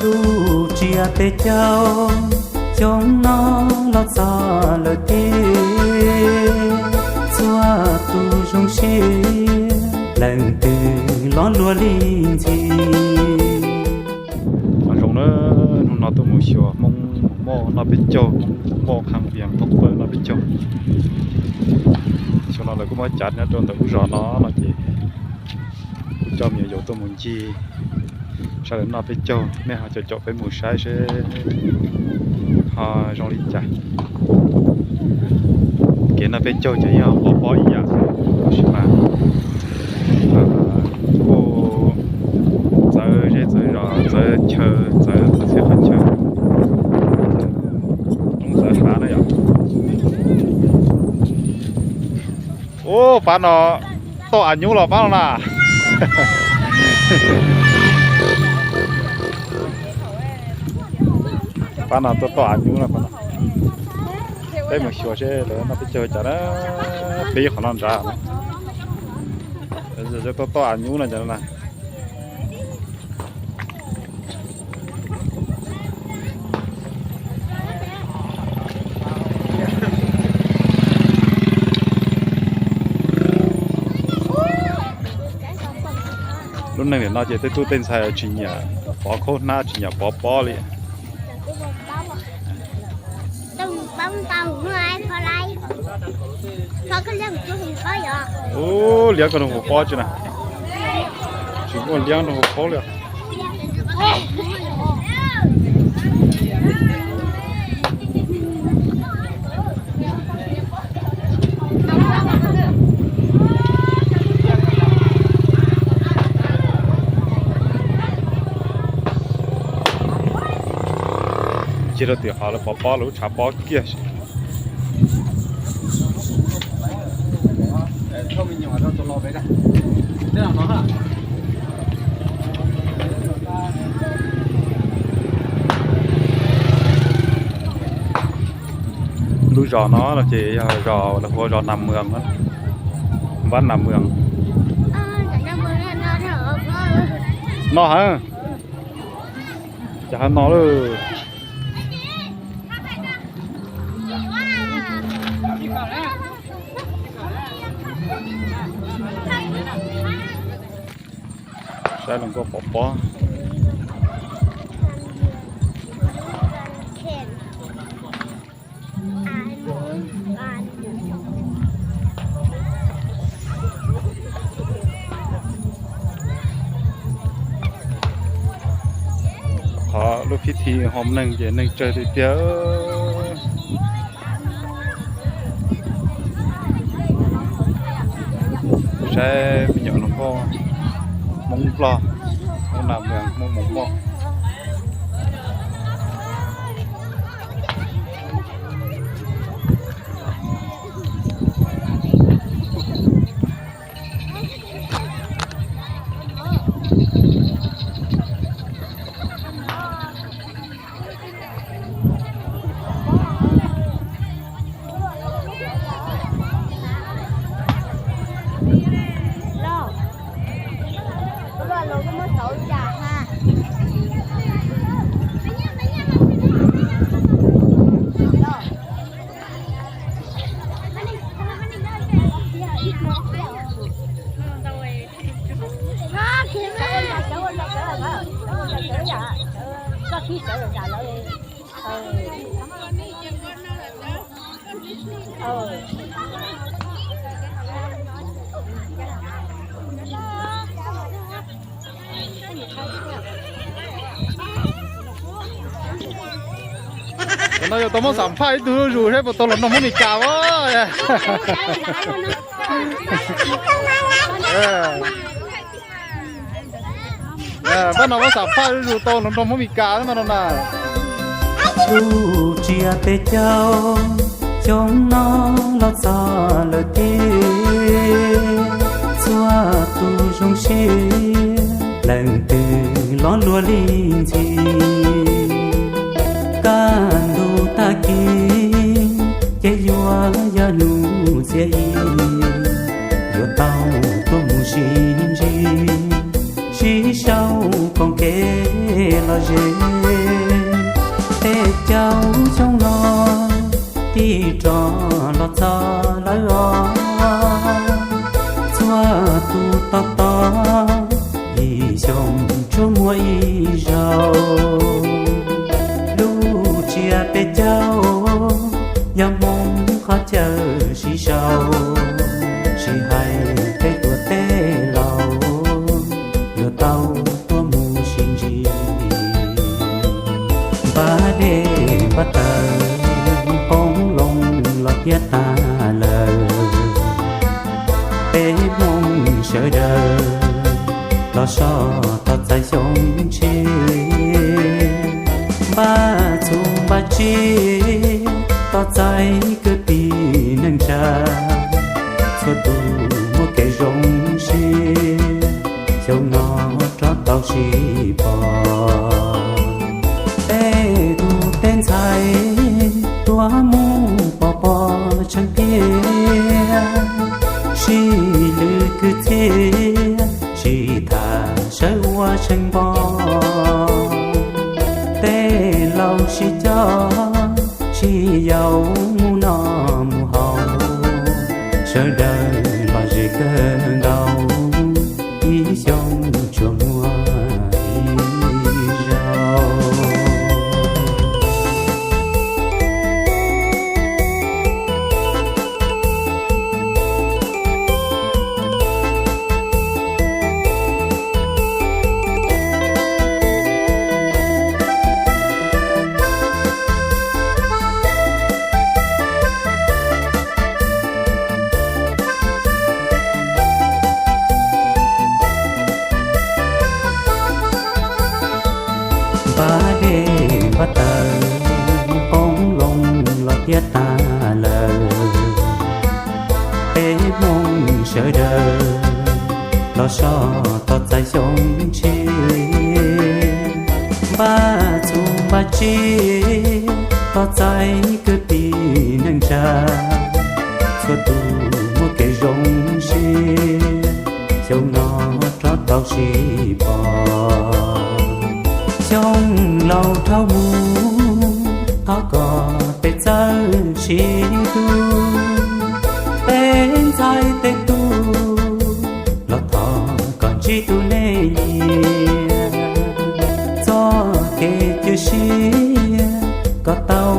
Lub tsiab peb caug xyoo no los txog lawm tiag, txhua tus zoo siab leej twg los luag li ntxhi. Zoo na, hnub no tuaj mus xyuas Hmoob mus moj noj peb caug, Hmoob mus moj Khaj Vias thoob pawg noj peb caug. Xyoo no lawv kuj muab cav nyob rau ntawm lub zos no no ces kuv coj me nyuam yaus tuaj mus ncig saib lawv noj peb caug, nej ho caum caum peb mus saib seb ho zoo li cas. Kev noj peb caug ces yeej pob pob ib yam xwb, tab sis mas kuj txawv zej txawv zos, txawv chaw, txawv qhov txhia qhov chaw, roob txawv hav na yom. Ub, pab no toj av nyub los pab no na. Pab no tuaj toj av nyub na pab no. Peb mus xyuas seb lawv noj peb caug cas na. Peb ib qhov no nrad na. Tuaj toj av nyub no cas na. Lub neej nim no ces tej tub tej ntxhais tsis nyiam pov khaub hnab, tsis nyiam pov pob li. Ub, liab koj nroo hauv pob tsi na. Tsis muaj liab nroo hauv pob li. Cia rau tim qhov lawv pov pob lawv tshav pob kiag. Lub zos no no ces yog zos lawv hu ua zos Nas Mws, Npab Nas Mws. No heev. Cas ho no lawm. Saib los nkauj pov pob. Qhov lub phib thi hom neeg ces neeg tsawg tiag tiag. Saib me nyuam hluas nkauj Hmoob Nplog, Hmoob Nas Mws, Hmoob Mus Moj. Cov no yuav tau muab xam phaj ib tug zuj zus saib puas tau hluas nraug Hmoob Mes Kas os. Pab no muab xam phaj zuj zus tau hluas nraug Hmoob Mes Kas no na. Lub tsiab peb caug xyoo no los txog lawm tiag, txhua tus zoo siab leej twg los luag li ntxhi. Kaj ntug tag kis ces yuav yog hnub txias ib, yuav tau tuaj mus sib ntsib, sib sau koom kev los Zes, tej caug xyoo no tig rov los txog lawm os. Txhua tus tos tos, ib xyoo tsuas muaj ib zaug. Lub tsiab peb caug yog Hmoob qhov chaw sib sau, sib hais tej tuam tej laus, yuav tau tuaj mus sib ntsib. Npaj dej npaj taws, qoob loo los tiav tag lawm. Peb Hmoob sawv daws los so tos txais xyoo tshiab. Npaj txhuv npaj tsiaj, tos txais kwv tij neej tsa, txhua tus muaj kev zoo siab, xyoo no rov tau sib pom. Tej tub tej ntxhais tuaj mus pov pob tsheej tiaj, sib lwv kwv txhiaj, sib tham sawv ua tsheej npo. Tej laus sib coj, sib yaum mus noj mus haus, sawv daws lom zem kawg nkaus, ib xyoo tsuas muaj ib zaug. Npaj dej npaj taws, qoob loo los tiav tag lawm. Peb Hmoob sawv daws los so tos txais xyoo tshiab. Npaj txhuv npaj tsiaj, tos txais kwv tij neej tsa, txhua tus muaj kev zoo siab, xyoo no rov tau sib pom. Xyoo laus dhau mus, thov kom peb txawj sib hlub, tej ntxhais tej tub los thov kom ntsib tus neeg nyiam. Txoj kev cia siab kom tau